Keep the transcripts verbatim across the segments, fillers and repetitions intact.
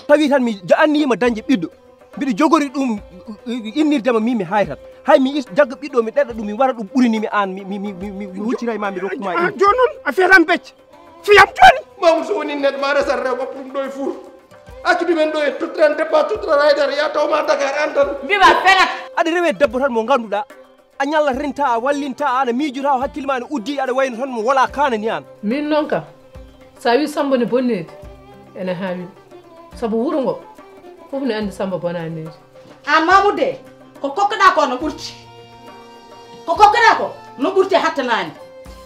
Tawi tan mi anniyima dañde ɓiɗɗo. Mbiɗo jogori ɗum innirde ma min mi haytat. Hay mi jagga ɓiɗɗo mi ɗeɗa ɗum mi wara ɗum ɓurini mi an mi mi mi mi mi huccita e ma mi rokkuma. Jooni noon a fiyatan becce. Fiyam jooni. Mamoudou so woni neɗɗo ma resat rewɓe ɗum ɗo e fuur. Accu ɗumen ɗo e tuttiran debba tuttiran haydara ya taw ma Dakar an tan. Mbima fenat. Aɗa rewe debbo tan mo ngannduɗaa a ñalla renta a wallinta aɗa miijota o hakkille ma ne uddi aɗa wayno tan mo wala kanani an. Min noon ka sa wi Samba ne bonneede ene haawi sabu wuro ngo fof ne anndi Samba bonaneede. An Mamoudou de ko kokkoɗa ko no ɓurti ko kokkoɗa ko no ɓurti hattanani.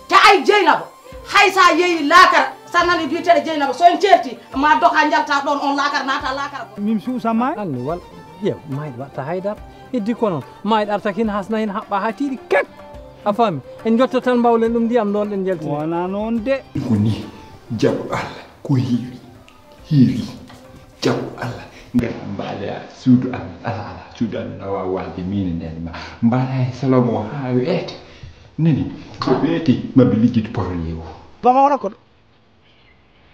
Te ay Jeynaba hay sa yeeyi laakara sa nani biyeteɗo Jeynaba so en ceerti ma doka jalta ɗon on laakara nata laakara. Min suusa maay. Anni wal ƴeew maay watta haydara. Heddi ko noon maay arta kin hasna hin haɓɓa ha tiiɗi kek. A faami en jotta tan mbawlen ɗum ndiyam ɗon ɗen jaltina. Wona noon de. Ko ni jaɓu Allah ko heewi heewi. Jaɓu Allah ngara mbaɗa suudu amin ala ala suudu amin a wawa walde min e nden ma mbaɗa e salon o ha weete. Nani ko weete maɓe liggiti porole o. Bama wona koɗo.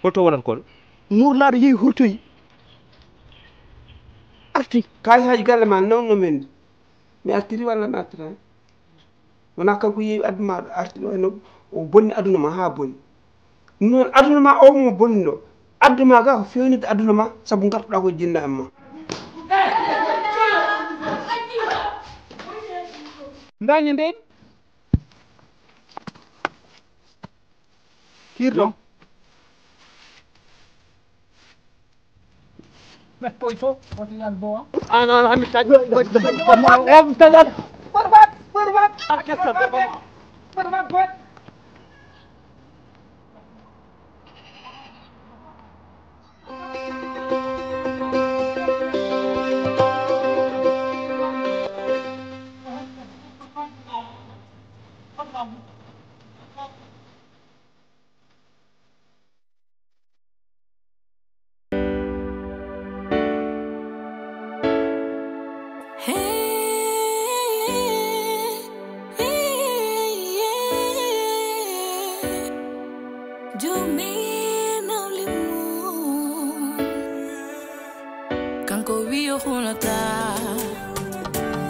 Holto wonat koɗo? Murlaɗo yehi hurtoyi arti. Kalisaji galle ma nawno men. Mi artiri walla mi artira? Wona kanko yeewi addu ma ɗo arti ɗo eno o bonni aduna ma ha bonni. Ɗum noon aduna ma o mo bonni ɗo addu ma ga ko fewnide aduna ma sabu gartuɗa ko jinna e ma. Dañe nden kirɗo. Kanko wiyo hulata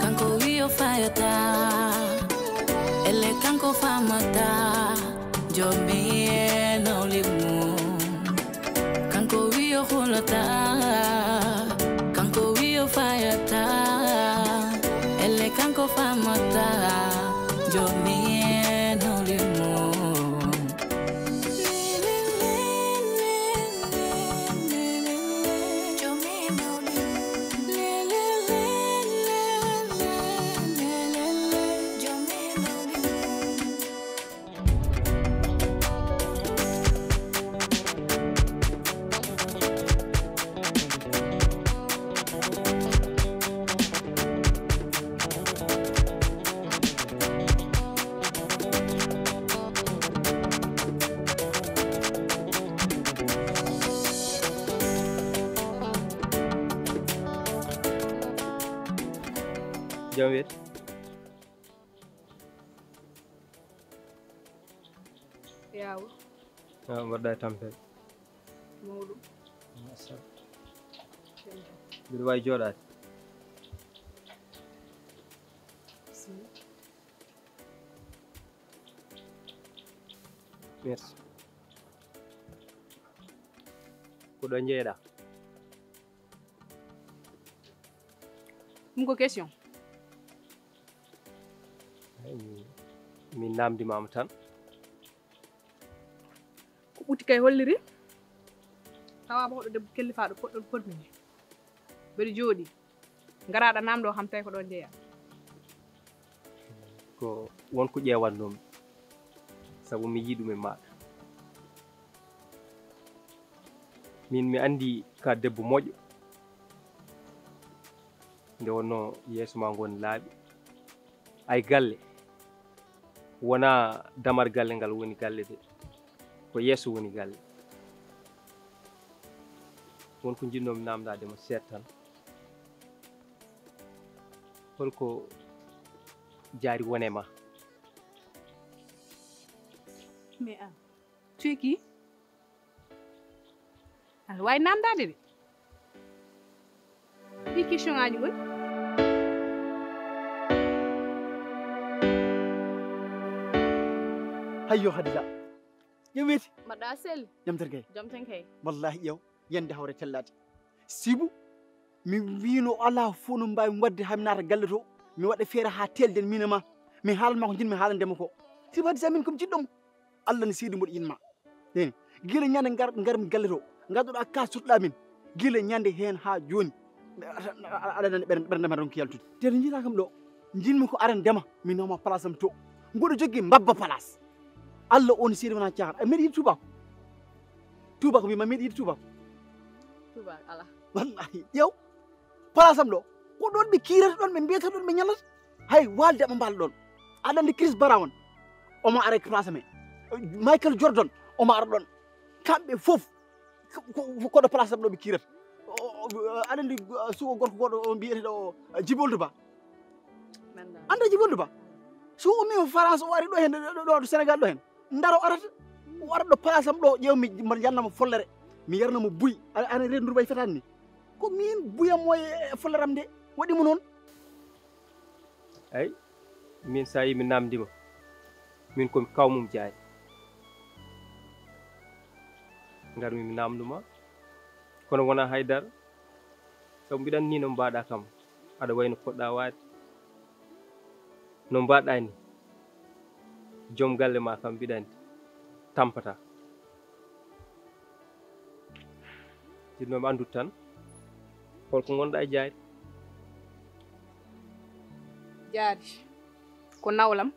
kanko wiyo fayata elle kanko famata jomi e nawlimum kanko wiyo hulata kanko wiyo fayata elle kanko famata jomi e nawlimum. Jam wiyete? Yaawa. Ah, mbaɗɗa e tampere? Mawɗum. Mbiɗa waawi jooɗaade? Merci. Ko ɗo njeeyɗaa? Ɗum ko question. Min naamndimaama tan. Ko ɓuti kay holliri tawa ko hoɗo debbo kellifaaɗo poɗɗon pormini mbeɗa jooɗi ngaraɗa namdo kam tawi ko ɗon jeeya. Ko won ko ƴeewatnoomi sabu mi yii ɗum e maaɗa. Min mi anndi ka debbo moƴƴo. Nde wonnoo yeeso ma ngoni laaɓi. Ay galle wonaa damar galle ngal woni galle de, ko yeeso woni galle. Won ko njiɗnoomi naamndaade ma seeɗa tan, holko jaari won e ma? Mais an, tu es qui? Aɗa waawi naamndaade de. Ɗi question ngaaji ngoni. Hayyo, Hadija. Ƴew weeti. Mbaɗɗa selli. Jam tan kay. Jam tan kay. Wallahi ƴew. Yande hawre tellaade. Sibu, mi wiino alaa fof no mbaawi waɗde haa mi naata galle to. Mi waɗa feere haa teelden miin e ma. Mi haalan ma ko njiɗmi haalande ma ko. Sibu Hadija, min ko mi jiɗɗo mo. Allah ne seedi mboɗo yiɗ ma. Eyi, gila ñande ngar-, ngarmi galle to, ngadduɗaa ka sutɗaa min. Gila ñande heen haa jooni. Aɗa, aɗa, aɗa nani ɓernde, ɓernde ma ronki yaltude. Te to njiɗaa kam ɗo, njiɗmi ko aran ndema, mi nawma place am to. Mboɗo jogii mbabba place. Allah on seedi wonaa caaxaan. A meɗi yiɗde tubaako? Tubaako mbiyma meɗi yiɗde tubaako. Tubaako alaa. Wallahi, ƴeew. Place am ɗo, ko ɗon ɓe kiirata ɗon, ɓe mbiyata ɗon, ɓe ñalata. Hay waalde aɓe mbaala ɗon. Aɗa anndi Chris Brown, omo ara e place am he. Michael Jordan, omo ara ɗon. Kamɓe fof, ko, ko, ko ɗo place am ɗo ɓe kiirata. O, o, aɗa anndi, uh, suko gorko goɗɗo o mbiyeteɗo, uh, Jiboldo Ba. Annda Jiboldo Ba? So o ummiima France, o ari ɗo heen, ɗo, ɗo, ɗo Sénégal ɗo heen. Ndaro arata, o ara ɗo place am ɗo, ƴeew mi, mbaɗa yanna mo follere. Mi yarna mo buy, a, ana rendu bay fetani ni. Ko min buyam o e follere am nde, waɗi mo noon. Eyi, min so a yii mi naamndiima, min ko mi kaw mum Jaari. Ngarmi mi naamnduma, kono wonaa hay dara, sabu mbiɗa anndi no mbaɗa kam, aɗa wayi no poɗɗa waade. No mbaɗa ni, joom galle ma kam mbiɗa anndi, tampata. Jiɗnoomi anndude tan, holko ngonɗa e Jaari? Jaari, ko nawlam,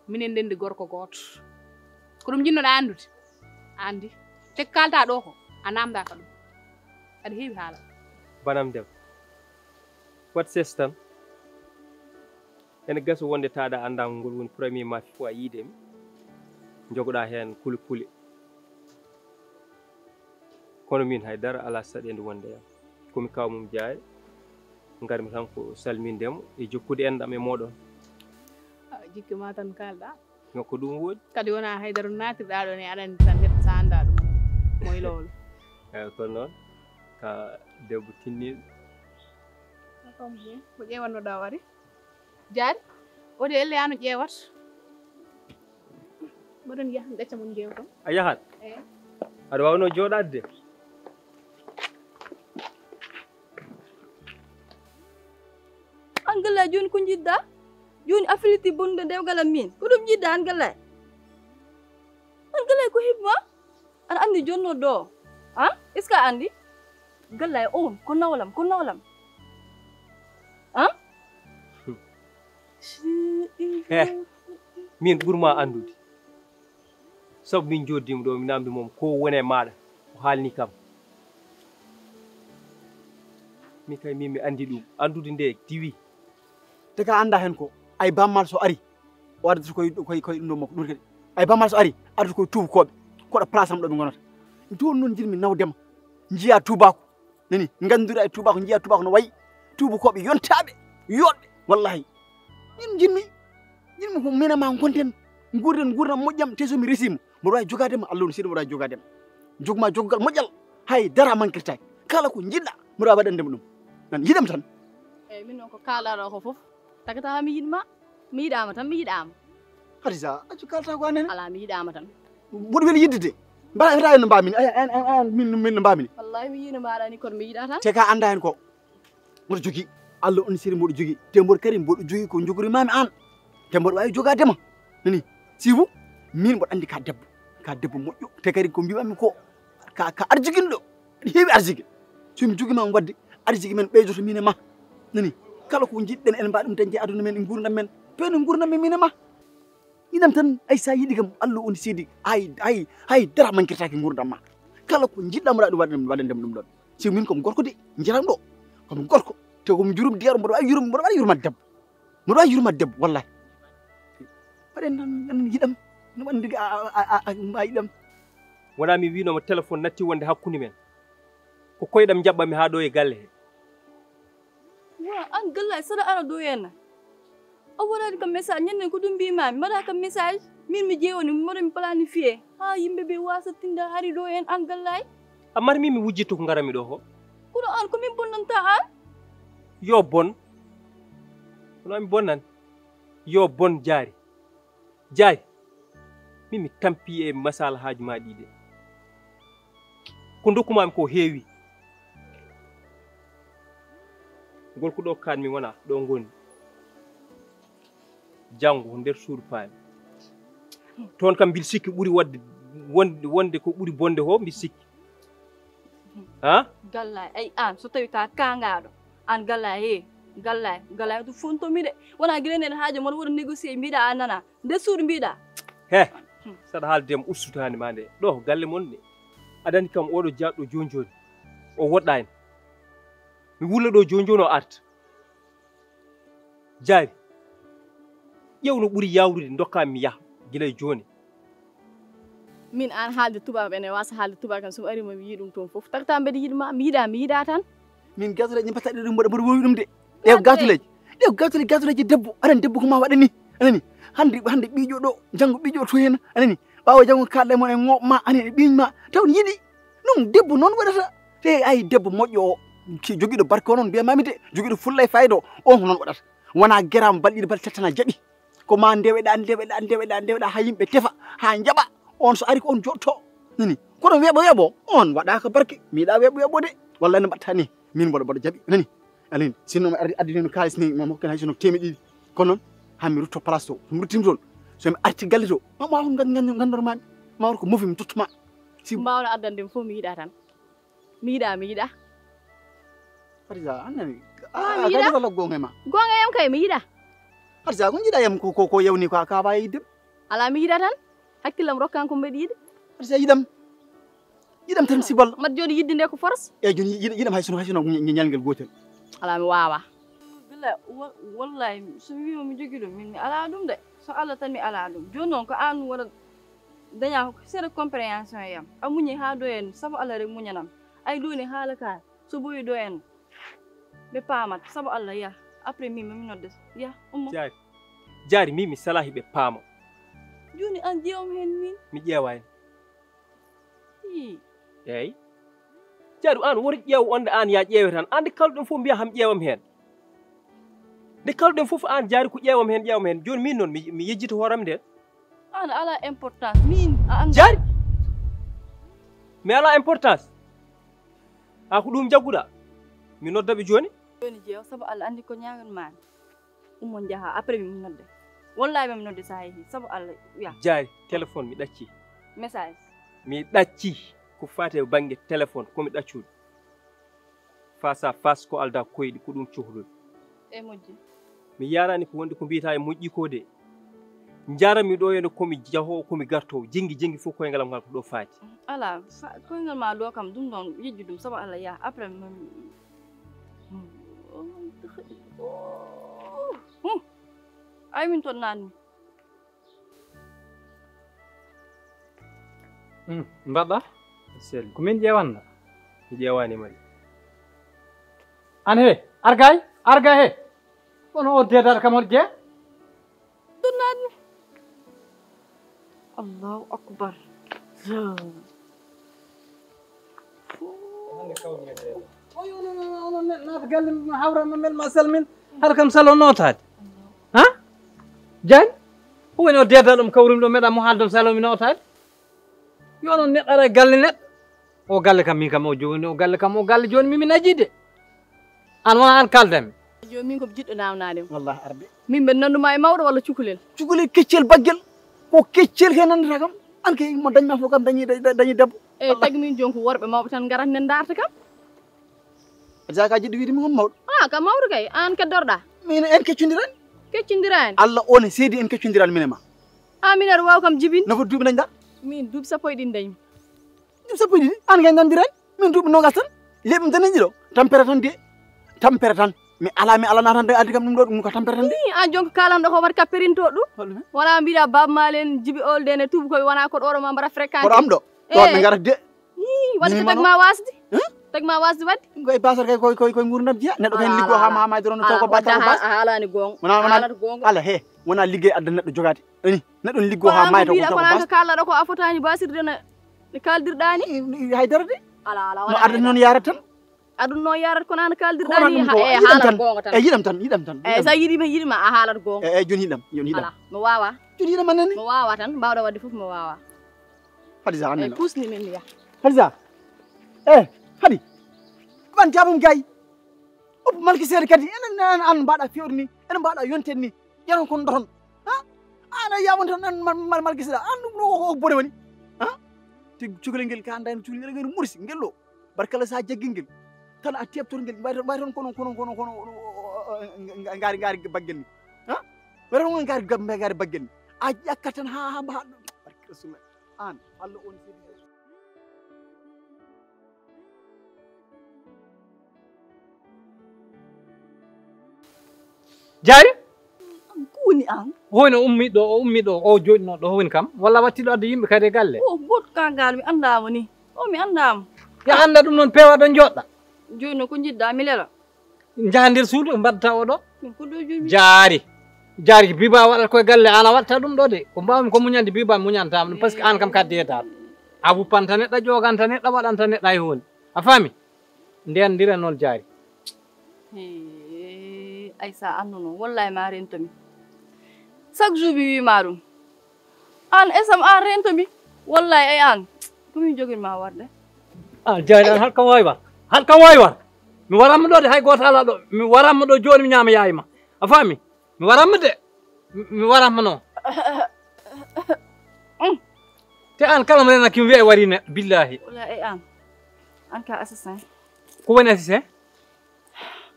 minen ndenndi gorko gooto. Ko ɗum njiɗnoɗa anndude? A anndi. Te ko kalta ɗo ko, a naamndaaka ɗum. Aɗa heewi haala. Banam debbo. Waɗ ses tan. Ene gasa wonde taada annda ngol woni premier match fof a yiide mi. Jogoɗa heen kuli kuli. Kono min hay dara alaa saɗeende wonde e am. Ko mi kaw mum Jaari. Ngarmi tan ko salminde mo e jokkude enɗam e mooɗon. Ah, jikke ma tan kalɗa. No ko ɗum woodi. Kadi wonaa hay dara naatirɗa ɗo ne, aɗa anndi tan neɗɗo so annda ɗum. Moy lowlo. Eyi, kono noon, ka debbo tinniiɗo. Ko ƴeewannoɗa o ari? Jaari, o de elle ano ƴeewata. Mboɗon yaha, gacca mon njeewton. A yahat? Eyi. Aɗa waawno jooɗaade de. An Gallay, jooni ko njiɗɗa? Jooni a filliti bonnude dewgal am min. Ko ɗum njiɗɗa an Gallay? An Gallay, ko heɓi ma? Aɗa anndi jonnoo ɗo? An? Est-ce que a anndi? Gallay on, ko nawlam, ko nawlam. An? He, min ɓurma anndude. Sabu min njooddima ɗo, mi namdi mom ko woni e maaɗa, ko haalni kam. Min kay min mi anndi ɗum. Anndude nde diwi. Te ka annda heen ko, ay bammal so ari, o addata koye, koye, koye ɗum ɗo makko. Ɗum kadi, ay bammal so ari, addata koye tuubakooɓe. Koɗo place am ɗo ɓe ngonata. Ɗum toon noon njiɗmi nawdema. Njiya tuubaako. Nani, ngannduɗa e tuubaako, njiya tuubaako no wayi. Tuubakooɓe yontaaɓe, yooɗɓe. Wallahi. Min njiɗmi, njiɗmi ko min e ma ngonten. Nguurden nguurndam moƴƴam, te so mi resiima. Mboɗo waawi jogaade ma, Allah woni seede, mboɗo waawi jogaade ma. Jogma joggal moƴƴal, hay dara mankirtaaki. Kala ko njiɗɗa, mboɗo waawi waɗande ma ɗum. Nan, yiɗam tan. Eyi, min noon ko kaalɗaa ɗo ko fof, tagata mi yiɗ ma, mi yiɗaama tan, mi yiɗaama. Hadisa, accu kaalta ko anene. Alaa, mi yiɗaama tan. Mboɗo weli yiɗde de. Mbaɗa heta en no mbamin, ay, ay, ay, ay, min, min no mbamini. Wallahi mi yiino mbaɗa ni kono mi yiɗa tan. Te ka annda heen ko. Mboɗo jogii, Allah on siri mboɗo jogii. Te mboɗo kadi mboɗo jogii ko jogorimaami aan. Te mboɗo waawi jogaade ma. Nani? Sibu, min mboɗo anndi ka debbo. Ka debbo moƴƴo. Te kadi ko mbiɗami ko, ka, ka arjiginɗo. Aɗa heewi arjigi. So mi jogii ma waɗde, arjigi men ɓeydoto min e ma. Nani? Kala ko njiɗɗen en mbaɗa ɗum dañde e aduna men e nguurndam men. Peen nguurndam men min e ma. Iɗam tan, ay, sa yiɗi kam, Allah woni seedi, hay, hay, hay dara mankirtaake nguurndam ma. Kala ko njiɗɗa mbaɗa ɗum, waɗan, waɗan ɗum ɗon. Si min ko mi gorko de, njiɗam ɗo. Ko mi gorko. Te ko mi jurum diyaro, mboɗo waawi yurum, mboɗo waawi yurmat debbo. Mboɗo waawi yurmat debbo, wallahi. Waɗen tan, tan yiɗam. No waɗi a, a, a, a, a yiɗam. Wona mi wiinoma téléphone natti wonde hakkunde men. Ko koyɗam jaɓɓami haa ɗo e galle he. Wa, an Gallay, saɗa ara ɗo henna. A waɗani kam message, ñannen ko ɗum mbimami, mbaɗa kam message, min mi ƴeewani, mboɗo mi planifié. Haa yimɓe ɓe wasa tinda hari ɗo hen, an Gallay. Amma min mi wujjitto ko ngaranmi ɗo ko? Kono aan ko min bonnanta aan? Yo bon. Kono mi bonnan. Yo bon Jaari. Jaari. Min mi tampi e masalahaaji ma ɗi de. Ko ndokkumaami ko heewi. Ngol ko ɗo kaanmi wona ɗo ngoni. Janngo ko nder suudu paami. Toon kam mbiɗa sikki ɓuri waɗde wonde, wonde ko ɓuri bonde ko mbiɗa sikki. Ha? Gallay, ay aan so tawi ka kaangaaɗo. Aan gallay, he, gallay, gallay to fontomi de. Wona gila nden haaje mon woɗa négocier mbiɗa a nana. Nder suudu mbiɗa. He, saɗa haalde am ustu taani ma nde. Ɗo ko galle mon nde. Aɗa anndi kam oɗo jaaɗɗo jooni jooni. O woɗɗaani. Mi wulla ɗo jooni jooni o arta. Jaari. Ƴeew no ɓuri yawrude ndokkaa mi yaha gila e jooni. Min aan haalde tubaab ene waasa haalde tubaab kam so mi ari mo mi yii ɗum toon fof. Tagta mbeɗa yiɗ ma, mi yiɗa, mi yiɗa tan. Min gatuleeji mbaɗta ɗe ɗum mboɗo mboɗo wowi ɗum de. Ɗe gatuleeji. Ɗe gatuleeji gatuleeji debbo. Aɗa anndi debbo ko ma waɗa ni. Anani. Hannde hannde ɓiijo ɗo janngo ɓiijo to heen. Anani. Ɓaawo janngo kaalɗe mon e ŋooɓ ma anani ɓiiñ ma. Taw ne yiɗi. Ɗum debbo noon waɗata. Te ay debbo moƴƴo o. Ki jogiiɗo barke o noon mbiyamaami de. Jogiiɗo fulla e fayda o. On ko noon waɗata. Wona geraama balɗe ɗiɗi balɗe tati tan a jaɓi. Ko ma ndeweɗa, ndeweɗa, ndeweɗa, ndeweɗa, haa yimɓe tefa, haa njaɓa. On so ari ko on joɗto. Nani? Kono weeɓo weeɓo, on waɗaaka barke. Mi yiɗa weeɓo weeɓo de. Walla ne mbaɗta ni. Min mboɗo mboɗo jaɓi. Nani? Alin, sinno mi ardi addini no kaalis ni, mo mokken hay sono teemeɗe ɗiɗi. Kono noon, haa mi rutto place to. So mi ruttimi toon, so mi arti galle to, ma ma on ngan ngan ngandor ma. Ma wor ko mofi mi tottuma. Si mbawno addande mi fof mi yiɗa tan. Mi yiɗa, mi yiɗa. Khadija, an nani? Ah, mi yiɗa. Khadija wala gonga ma. Gonga yam kay mi yiɗa. Khadija, ko jiɗa yam ko ko ko yawni ko ka ba yiɗde. Ala mi yiɗa tan. Hakkillam rokkan ko mbeɗi yiɗi. Khadija yiɗam. Yiɗam tan sibal. Mbaɗa jooɗi yiɗde nde ko force. E joni yiɗ- yiɗam hay sono hay sono ñalngel gotel. Ala mi wawa. Billahi, wa- wallahi so mi wiima mi jogi ɗum min mi ala ɗum de. So Allah tan mi ala ɗum. Joni noon ko an wona daña seeɗa compréhension e yam. A muñi ha doyen sabu Allah rek muñanam. Ay ɗo ni haala ka so boyi doyen. Ɓe paamat sabu Allah ya. Après min mi nodde ya ummo. Jaari. Jaari min mi salahi ɓe paama. Joni an ƴeewam hen min. Mi ƴeewa hen. Ii. Eey. Jaari an wori ƴeew on de an ya ƴeewe tan. An de kalɗum fof mbiya ham ƴeewam hen. Nde kalɗen fof an jaari ko ƴeewam heen ƴeewam heen jooni min noon mi mi yejjita hooram nde. An ala importance min a annda. Jaari. Mi ala importance. A ko ɗum jagguɗa. Mi nodda ɓe jooni. Jooni jeew sabu Allah anndi ko ñaagan maami. Ummo njaha après mi nodde. Wallahi mi nodde sa yehi sabu Allah ya. Jaari téléphone mi ɗacci. Message. Mi ɗacci ko faate bannge téléphone ko mi ɗaccuɗo. Face à face ko alda koyɗi ko ɗum cohluɗo. E moƴƴi. Mi yarani ko wonde ko mbiyata e moƴƴi ko de. Njaranmi ɗo ene komi jaho komi garto jengi jengi fof koyngal am ngal ko ɗo faati. Ala koyngal ma ɗo kam ɗum ɗon yejju ɗum sabu Allah ya après. Ay min toon nanmi. Mbaɗɗa? Sel. Ko min ƴeewanɗa? Mi ƴeewaani ma de. Aan he, argay, argay he. Kono o deedaɗo kam hoto jeya? Ɗum naatmi. Allahu akbar. Oyo onon onon neɗɗo naata galle mum hawra ma mel ma salmin hara kam salo nootaade. Ha? Jaañ? Ko woni o deedaɗo mo kawrumi ɗo meɗa mo haaldam salo mi nootaade. Yo onon neɗɗo ara e galle neɗɗo. O galle kam min kam o jogani o galle kam o galle joni mimi najide. An wona an kaldanmi. Joni min ko jiɗɗo nawnade. Wallahi arde. Min mbeɗa nanduma e mawɗo walla cukalel. Cukalel keccel baggel. Ko keccel he nandata kam. An kay mo dañma fof kam dañi dañi debbo. E tagi min joni ko worɓe mawɓe tan garata nden darta kam. Jaka jiɗɗo wiide min on mawɗo. Ah ka mawɗo kay an keddorɗa. Min en keccodirani. Keccodirani. Allah on e seedi en keccodirani min e ma. Ah min aɗa wawa kam jibin. No foti duuɓi dañɗa? Min duuɓi sappo e ɗiɗi dañmi. Duuɓi sappo e ɗiɗi an kay nandirani. Min duuɓi nogas tan. Leeɓi mi tan e ɗiɗo. Tampere tan de. Tampere tan. Mi ala mi ala natan de addi kam ɗum ɗo ɗum ko tampere tan de. Ii an joni ko kalanɗo ko wat ka perinto ɗum. Wona mbiɗa baba malen jibi olde ne tuubi koɓe wona ko ɗoɗo ma mbaɗa fréquenté. Koɗo am ɗo. Ɗo ɓe garat de. Wadde ko tagma wasde. Tagma wasde wadde. Koye basar kay koye koye koye gurdam jeeya neɗɗo kay liggo ha ma ma doro no taw ko basar ko bas. A haalani gonga. Wona wona ala he wona liggey adda neɗɗo jogade. Ani neɗɗo liggo ha mayta ko taw ko bas. Kala ɗo ko a fotani basirde no kaldirɗani. Haydara de. Ala, ala, No arde noon yarat tan. Adun noon yarat ko naan kaldirɗa Kono ni ɗum ko e yiɗam haalat tan. goonga tan. E yiɗam tan, yiɗam tan. E sa yiɗima yiɗima a haalat goonga. E joni yiɗam, joni yiɗam. Ala, mi wawa. Joni yiɗam anani. Mi wawa tan, mbawɗa wadde fof mi wawa. Hadisa E anani. pusni min ya. Hadisa. Eh, Hadi. Ɓan jabum gay. Op malki seede kadi enen an an mbaɗa fewri ni, enen mbaɗa yonten ni. Yaron kon doton. Ha? Ana yawon tan an malki seede an ɗum o bone woni. Ha? Te cukalel ngel ka andani cukalel ngel mursi ngel ɗo. Barkala sa jaggingel tan a tebtor ngel mbayton mbayton kono kono kono kono ngari ngari baggel ni. Ha? Mbayton ngari ngari baggel ni. A ƴakkat tan ha ha ha barke rasulullah. An Allah on sedi. Jaari? Ko woni an? Hoyno ummi ɗo o ummi ɗo o joɗino ɗo woni kam walla watti ɗo adda yimɓe kadi e galle? O goto ka galle mi andama ni. O mi andama. Ya anda ɗum noon pewa ɗo joɗɗa. Joni ko jidda mi lela. Njaha nder suudu mbaɗata o ɗo. Min ko ɗo joni. Jaari. Jaari biba waɗat koye galle ana watta ɗum ɗo de ko mbawmi ko muñande biba muñantama ɗum parce que an kam kaddi yetaɗo. A wuppanta neɗɗo ƴoganta neɗɗo waɗanta neɗɗo hay hunde a faami? Nden ndira noon jaari. Hee, ay sa annuno wallahi ma rentomi. Chaque jour mi wima ɗum. An esam an rentomi. Wallahi ay an. Ko min jogin ma warde. A jaari an halkan wawi war. Halkan wawi war. Mi waranma ɗo de hay goto ala ɗo. Mi waranma ɗo joni mi ñama yayi ma. A faami? Mi waranma de. Mi waranma noon. Te an kala mo renaki mi wiya wari neɗɗo billahi. Wallahi ay an. An ka assassin. Ko woni assassin?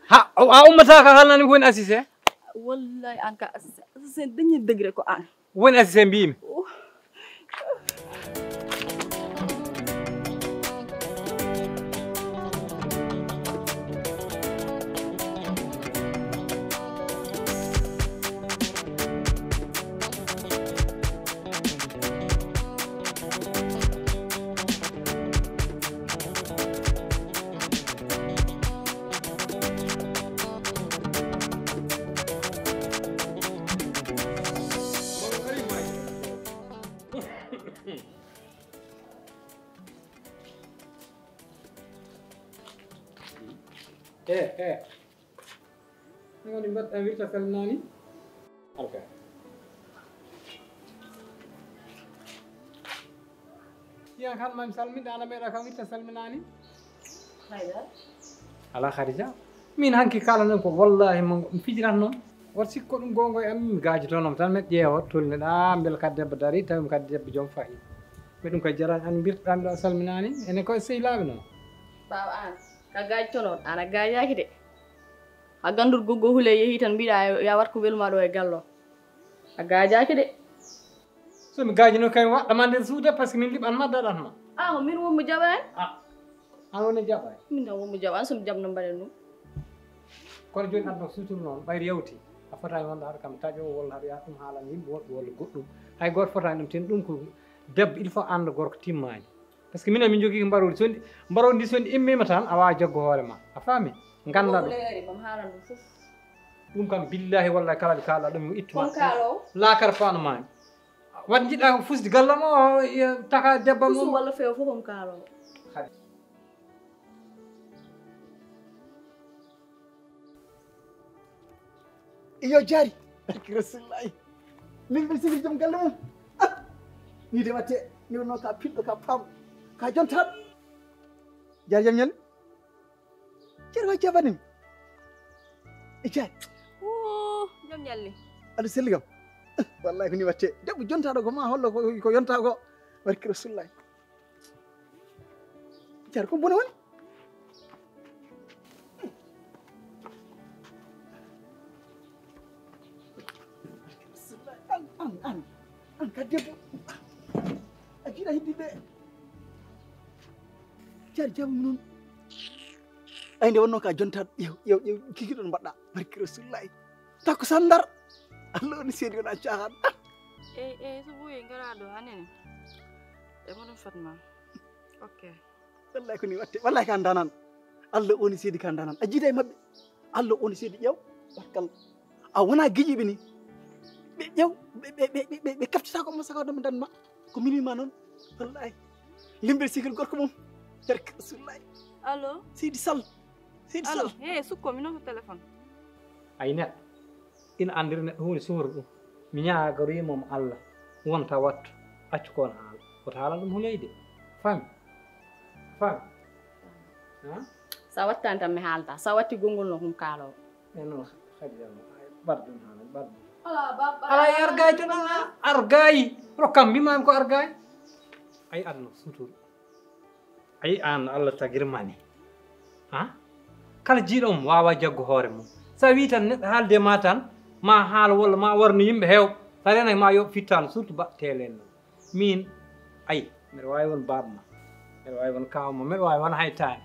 Ha a ummataka halnani ko woni assassin? Wallahi an ka assassin. Assassin dañi degré ko an. Woni assassin mbimi. Eh, eh. Woni mbaɗɗa wirta salminani? Alka. Yan kan mam salminde ana meɗa kam wirta salminani? Hayda. Ala Khadija. Min hanki kala nan ko wallahi mo fijirat non. Wat sikko ɗum gongo e am mi gaji tonom tan met ƴeewa tolneɗa mbel kad debbo dari tawi mi kad debbo joom fayi. Mbeɗum koye jarani an mbirtoɗa mbiɗa salminani ene koye sehilaɓe noon. Baaba an ka gaaji to noon an a gaajaki de. A gandur goggo hule yehi tan mbiɗa ya wat ko weluma ɗo e gallo. A gaajaki de. So mi gaajino kay waɗɗama nder suude par ce que min liɓanma daɗatma. A ko min wonmo jaɓani. A an woni jaɓani. Min tan wonmo jaɓani somi jaɓno mbaɗen ɗum. Kono joni aduna ko suturu noon ɓayri yawti. A fotani wonde haɗa kam taƴo walla haɗa yaha ɗum haalana yimɓe woɗɓe walla goɗɗum. Hay goto fotani ɗum ten ɗum ko debbo il faut anda gorko timmani. Par ce que minen min jogii ko mbaroodi so ndi mbaroodi ndi so ndi immima tan a wawa jaggo hoore ma a faami ganda ɗum. Ɗum kam billahi wallahi kala ɓe kaala ɗum mi ittuma. Laakara fano mami. Wat jiɗɗa ko fusde gallam o taka debbo mum. Walla fewa fof on kaalo. Iyo jaari barki rasulillahi. Min ɓe sigi joom galle mum. Ah, ni de watte ni wonno ka piɗɗo ka pam ka jontaɗo. Jaari jam ñande. Ceerno Hacci a baɗɗiima e jaari. Wuu jom ñalli. Aɗa selli kam. Wallahi ko ni watte debbo jontaɗo ko ma hollo ko yonta ko. Barki rasulullahi. Jaari ko bone woni. An an an an ka debbo. A jiɗa heddi ɓe. Jar jamu noon. Ay nde wonno ka jonta yew yew yew kiki ɗon mbaɗɗa barki rasulullahi. Takko sandar. Allah woni seedi wona caaxaan. Eyi eyi so ɓooyi ngara ɗo hanene. E moɗon fatma. Ok. Wallahi ko ni watte wallahi ka ndanan. Allah woni seedi ka ndanan a jiida e maɓɓe. Allah woni seedi ƴeew bakkal. A wona giƴiɓe ni ɓe ƴew ɓe kaftitako mo saka ɗum danma. Ko min wima noon. Wallahi limbel sikil gorko mum. Barke Rasulullahi. Allo? Seydi Sall. Seydi Allo? Sall. He, sukko, mi noddu téléphone. Ay neɗɗo, ina anndiri neɗɗo huunde suura ɗum. Mi ñaagoriima mo Allah, wonta wattu, accu ko on haala. Wota haalan ɗum huleyde. Fami? Fami? Ha? Sa wattani tan mi haalata. Sa watti gonngol no hum kaalowo. E non, kadi yalla. Ɓaddu haala, ɓaddu. Ala, baba. Ala, argay tan, argay. Rokkam, mbimami ko argay. Ay, aduna, suturu. Ayi, aan Allah tagirma ni. Ha? Kala jiiɗo mo waawa jaggu hoore mum. So a wii tan neɗɗo haalde ma tan, ma haal walla ma warnu yimɓe heew. So a renake ma yoɓ fittaandu, surtout ba telen noon. Min, ayi, mbeɗa waawi won baaba ma. Mbeɗa waawi won kaaw ma. Mbeɗa waawi won haytaani.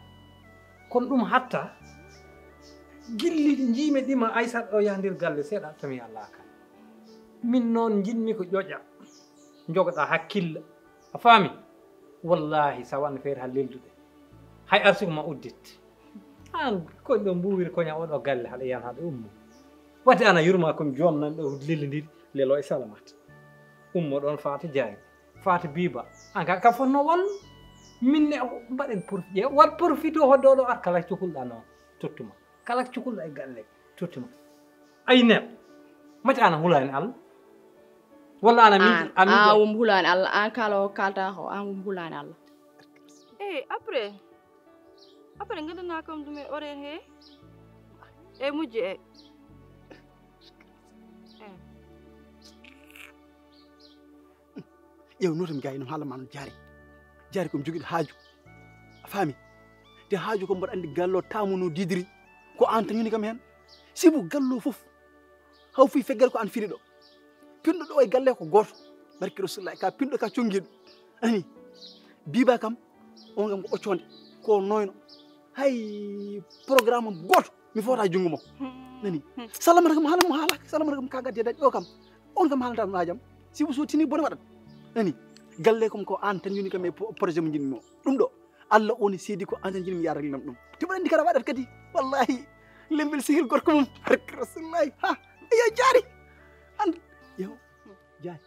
Kono ɗum hatta gilli njiimi ɗima Aysata ɗo yaha nder galle seeɗa tami Allah kan. Min noon njiɗmi ko ƴoƴa. Njogoɗa hakkille. A faami? Wallaahi, so a waɗno feere haa lelduɗe, hay arsugo ma uddit. Aan koñ ɗo mbuuwiri koña oɗo galle, haɗa yan haɗa ummo. Wadde aan a yurma komi joom nan ɗo lelindiri, lelo e Salamata. Ummo ɗoon faata jaari, faata biiba. Aan ka, ka fotno wallu. Min ne mbaɗen profi-, ƴeew, waɗ profito hodde oɗo ar kala cukulɗa noon, tottuma. Kala cukulɗo e galle, tottuma. Ay neɗɗo, mate aan a hulaani Allah? Walla aan a miiji, a miiji? Aan wom hulaani Allah, aan kala o kaalta ko, aan wom hulaani Allah. Eh, après, après, ngaɗanaa kam ɗum e horaire he? E mujje e. Eh. Ƴeew, notam gay, no haala ma no jaari. Jaari ko mi jogiiɗo haaju. A faami? Te haaju ko mboɗo anndi gallo taamu no didiri. Ko aan tan yoni kam heen. Sibu gallo fof. Haw fii feggere ko aan firi ɗo. Pinɗo ɗo e galle ko gooto. Barke Rasulullah, ka pinɗo ka conngiiɗo. Ani. Biba kam, on kam ko occoonde. Ko noyno. Hay programme am gooto. Mi fota junngo mo. Nani? Salamata kam haala mo haala. Salamata kam ka gaddi e daƴƴo kam. On kam haalanta ɗum haajam. Sibu so tini bone waɗat. Nani? Galle kom ko aan tan yoni kam e po-, projet mo njiɗmi mo. Ɗum ɗo. Allah woni seedi ko aan tan njiɗmi yaar lam ɗum. Te mbaɗa anndi kara waɗat kadi. Wallahi. Lembel sehil gorko mum. Barke Rasulullahi. Ha. Iyo jaari. An. Iyo. Jaari.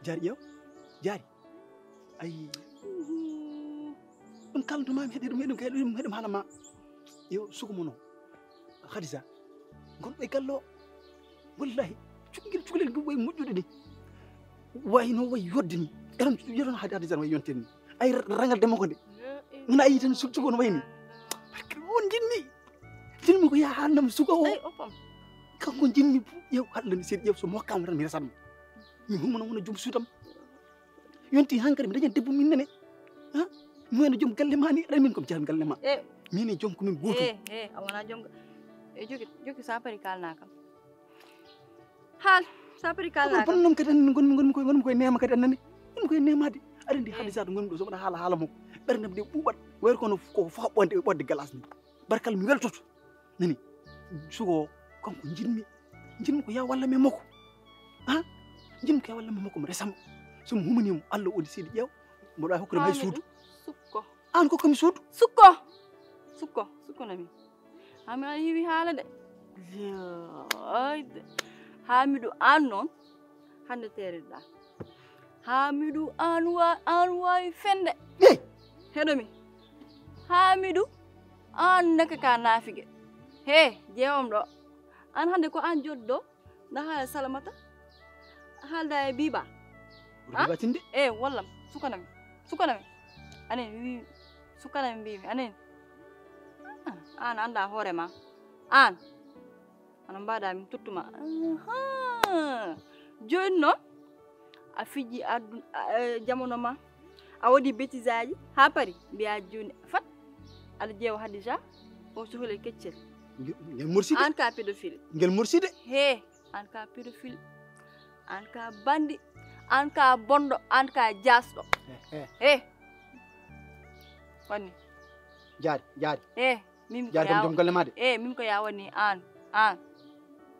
Jaari iyo. Jaari. Ay. Ɗum kalantuma mi heɗi ɗum, heɗum, heɗum, heɗum haala ma. Yo, suka mo no. Khadija. Gonɗo e gallo. Wallahi. Cukalel, cukalel ngu way moƴƴude ni. Way no way yodde ni. Eɗon yeɗon Khadija no way yonte ni. Ay rangal demo ko de. Muna ayi tan sul cuko no way ni. Barke on jinni. Jinmi ko ya hannam suka o. Ay, opam. Kanko jinmi yow Allah ni sedi yow so mokkam tan mi resatmo. Mi humana wona jom suutam. Yonti hankadi mi dañan debbo min nene. Ha? Mi wona joom galle ma ni, aɗa min ko mi jaram galle ma. Eh. Min e joom ko min gooto. Eh, eh, a wona joom ga-, eh, jogi, jogi sa pari kalna kam. Haal, sa pari kalna kam. Kono noon kadi anndi ngonmi, ngonmi koye, ngonmi koye neema kadi annani. Ngonmi koye neemade. Aɗa anndi haalde sa to ngonmi ɗo so wona haala, haala makko. Ɓernde am nde ɓuuɓat. Wayru kono ko fo ɓonde, ɓonde galas ni. Barkal mi weltoto. Nani? Sugo kanko jinmi. Jinmi ko ya walla me makko. Ha? Jinmi ko ya walla me makko mi resamo. So mi humani mo Allah woni sedi ƴeew. Mboɗo wawi hokkude mo hay suudu. Sukko. Aan ko komi suudu. Sukko. Sukko. Sukko nami. Hami an hiwi haala de. Ay de. Hamidu aan noon. Hannde teeriɗa. Haamidu, aan wa-, aan waawi fende. Hey! Heɗo mi. Haamidu, aan naka ka naafige. He, jeewam ɗo. Aan hannde ko aan joddo. Nda haala Salamata. Haalda e Biba. Ɓuri Biba tinde? Eh, wallam. Sukanami. Sukanami. Anen, mi, sukanami mbimi. Anen. Ah, aan annda hoore ma. Aan. Hono mbaɗa min tottuma. Ahaa. Jooni noon, a fiji addu-, a, eh, jamano ma. A waɗi bêtise aji, haa pari. Mbiya jooni fat. Aɗa ƴeewa Hadija, o sohli keccel. Nge-, ngel mursi de. Aan ka pédophile. Ngel mursi de. He, aan ka pédophile. Aan ka bandi. Aan ka bondo. Aan ka jasɗo. He, he. He. Wani. Jaari, jaari. He. Min ko jaari kam yaa-, joom galle ma de. Eh, min ko yaa woni aan, aan.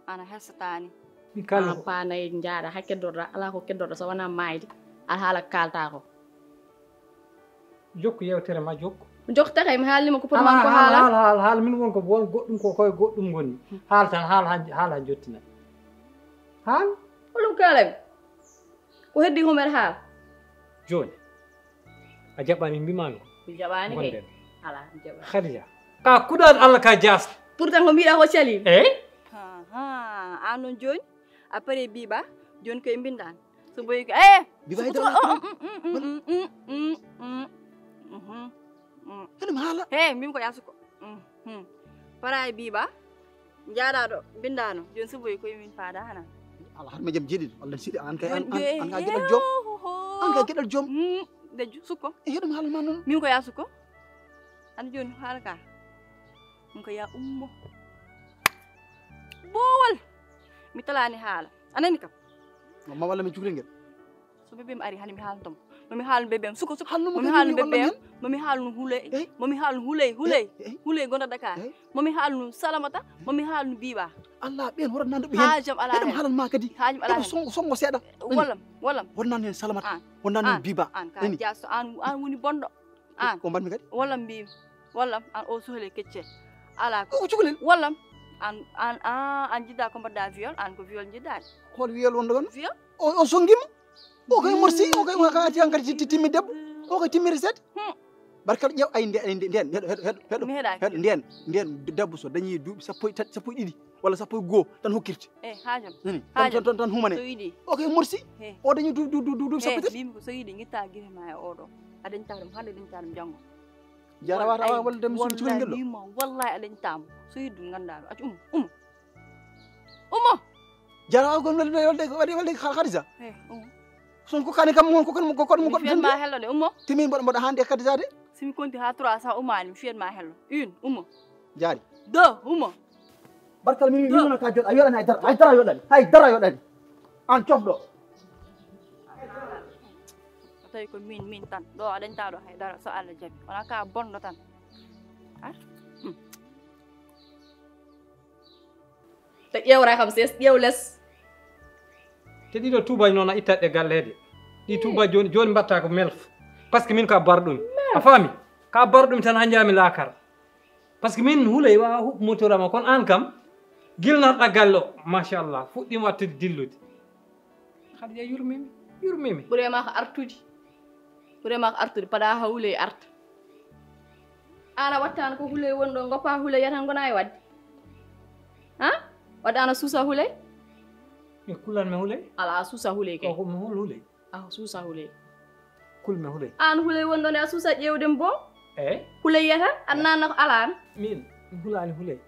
Aan a hesataani. Mi kala aan ko paanay njaaɗa, haa keddorɗa, alaa ko keddorɗa so wonaa maayde, alhaala kaaltaa ko. Jokku yeewtere ma, jokku. Jokku takay, mi haalni ma ko poti ma ko haala. Haala, haala, haala, haala, min won ko won goɗɗum ko koye goɗɗum ngoni. Haal tan, haal haa, haal haa jottina. Haal? Ko ɗum kaalami. Ko heddi ko mbeɗa haala. Jooni. A jaɓɓaani mbimami ko. Mi jaɓaani kay. Gonɗen. Alaa, mi jaɓaani. Khadija, ka kuɗal Allah ka jaas. Pourtant ko mbiɗa ko cali. Eyi? Ha, ha, an noon jooni, a pare biiba, jooni koye mbindan. So boyi ko, eh! Biiba so, Haydara so, oh, mm, mm, mm, mm, mm, mm, mm, mm, mm. Haɗum haala. He, mbimi ko yaa suko. Mm, mm. Para e biiba, njaaɗaa ɗo, mbinndaano, jooni so boyi koye min paada hana. Ala, haɗum e jam jeeɗiɗo, Allah siɗi, an kay, an, an, an ka geɗal joom. An ka geɗal joom. Mm, dejju, sukko. E heɗum haala ma noon. Min ko yaa sukko. An jooni haala ka. Min ko yaa ummo. Boowal. Mi talaani haala. A nani kam? Ma walla min cukalel ngel. So bébé mi ari, hannde mi haalno toon. Mo mi haalno bébé am, suko, suko. Haalno mo, mo mi haalno bébé am, mo mi haalno huley. Mo mi haalno huley, huley. Huley gonɗo Dakar. Mo mi haalno Salamata, mo mi haalno Biiba. Allah, ɓeen hoto nanndo ɓe heen. Haajam alaa heen. Haajam alaa heen. Songo, songo seeɗa. Wallam, wallam. Hoto nanndo heen Salamata. Hoto nanndo heen Biiba. An, ka jaaso, an, an woni bonɗo. An. Ko mbaɗmi kadi? Wallam mbimi. Wallam, an o suhale kecce. Ala ko. Ko cukalel? Wallam. An, an, an, an jiɗɗa ko mbaɗɗa viol, an ko viol jiɗɗa. Hol viol wonɗo ɗon? Viol? O, o songima. O koye morsi, o koye ka ati hankadi ti-, ti-, timmi debbo. O koye timmiri set. Hmm. Barkal ƴeew ay nde, ay nde, nden, heɗo, heɗo, heɗo, heɗo. Mi heɗaki. Heɗo, nden, nden debbo so dañi duuɓi sappo e tati, sappo e ɗiɗi, walla sappo e goo, tan hokkirte. Eh, haajam. Nani? Tan, haajam. Tan, tan, tan humane. So yiɗi. O koye morsi. He. O dañi du-, du-, du-, du-, duuɓi sappo e tati. He, mbimi ko so yiɗi, ngitta gere ma e oɗo. A dañta ɗum hannde, dañta ɗum janngo. Jara wata awa wallude mi suudu cukalel ngel ɗo. Wallahi, wallahi, wallahi, wallahi, wallahi, wallahi, wallahi, wallahi, wallahi, wallahi, wallahi, Ummo. Jara o gon walde, walde, walde, walde Khal-, Khadija. He, Ummo. Son ko kani kam mon ko kon, ko kon mo mi fiyan ma hello de, Ummo. Timi mboɗo, mboɗo hande Khadija de. Si mi konti ha trois cents Ummo, mi fiyan ma hello. Une, Ummo. Jaari. Deux, Ummo. Barkal mi, mi, mi non ka jot, a yoɗani hay dara, hay dara yoɗani, hay dara yoɗani. An cofɗo. Tawi ko min, min tan. Ɗo a dañta ɗo hay dara so Allah jaɓi. Wona ka bonɗo tan. Ah. Hmm. Te ƴeewra kam ses, ƴeew les. Te ɗiɗo tuubaji noon a ittat ɗe galleede. Ɗi tuubaji jooni, jooni mbatta ko melf. Parce que min ka barɗumi. A faami? Ka barɗumi tan ha njaami laakar. Parce que min huley wa huɓ motorama, kono an kam, gilnarɗa galle o, machallah, fuɗɗima wattude dillude. Khadija yurmimi, yurmimi. Ɓuree ma ko artude. Ɓuree ma ko artude, paɗa ha huley arta. An a wattano ko huley woni ɗo, goppa huley yatan gona e wadde. Ha? Wadde an a suusa huley? Mi kulan mi huley? Ala, a suusa huley kay. Ko mi hul huley? A suusa huley. Kul mi huley. An huley woni ɗo nde a suusa ƴeewde mo bo? Eh? Huley yatan, an nanna ko ala an. Min, mi hulani huley.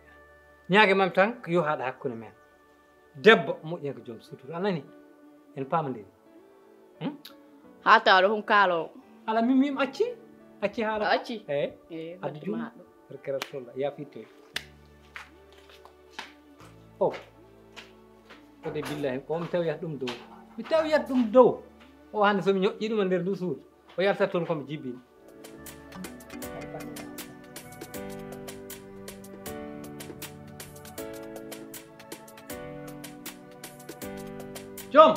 Ñaage mam tan ko yo haɗa hakkunde men. Debbo moƴƴen ko joom sutura, a nani? En paamondiri. Hmm? Haa tawa ɗo hon kaalo. Ala, min, min acci. Acci haala. A acci? Eh. Eh, addu juum. Barke Rasulullah, ya fitto. Oh. Ko de billahi, ko mi tawiyat ɗum dow. Mi tawiyat ɗum dow. O hande so mi ñoƴƴi ɗum e nder ndu suudu. O yaltat toon ko mi jibbini. Joom.